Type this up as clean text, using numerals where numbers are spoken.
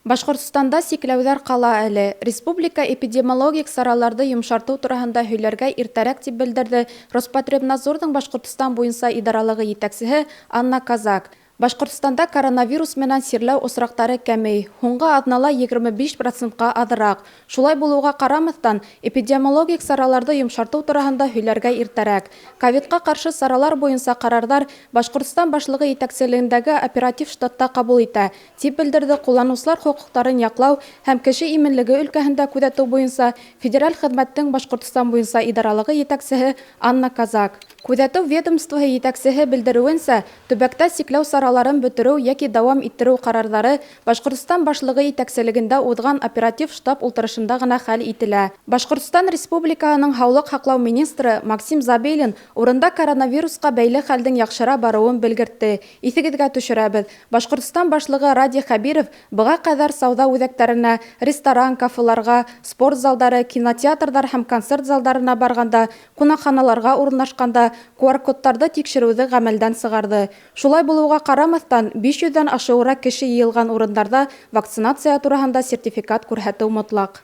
Башҡортостанда сикләүҙәр ҡала әле. Республика эпидемиологик сараларҙы йомшартыу тураһында һөйләргә иртәрәк, тип белдерҙе Роспотребнадзорҙың Башҡортостан буйынса идаралығы етәксеһе Анна Казак. Башҡортостанда коронавирус менән сирләү осраҡтары кәмей. Һуңғы аҙнала 25 процентҡа аҙыраҡ. Шулай булыуға ҡарамаҫтан, эпидемиологик сараларҙы йомшартыу тураһында һөйләргә иртәрәк. Ковидҡа ҡаршы саралар буйынса ҡарарҙар Башҡортостан Башлығы етәкселегендәге оператив штатта ҡабул итә, тип белдерҙе ҡулланыусылар хоҡуҡтарын яҡлау һәм кеше именлеге өлкәһендә күҙәтеү буйынса федераль хеҙмәттең Башҡортостан буйынса идаралығы етәксеһе Анна Казак. Күҙәтеү ведомствоһы етәксеһе белдереүенсә, төбәктә сикләү сараларын бөтөрөү йәки дауам иттереү ҡарарҙары Башҡортостан Башлығы етәкселегендә уҙған оператив штаб ултырышында ғына хәл ителә. Башҡортостан Республикаһының һаулыҡ һаҡлау министры Максим Забелин урында коронавирусҡа бәйле хәлдең яҡшыра барыуын белгертте. Иҫегеҙгә төшөрәбеҙ, Башҡортостан Башлығы Радий Хәбиров быға ҡәҙәр сауҙа үҙәктәренә, ресторан, кафеларға, спорт залдары, кинотеатрҙар һәм концерт залдарына барғанда, ҡунаҡханаларға урынлашҡанда QR-кодтарҙы тикшереүҙе ғәмәлдән сығарҙы. Шулай булыуға ҡарамаҫтан, 500-ҙән ашыуыраҡ кеше йыйылған урындарҙа вакцинация тураһында сертификат күрһәтеү мотлаҡ.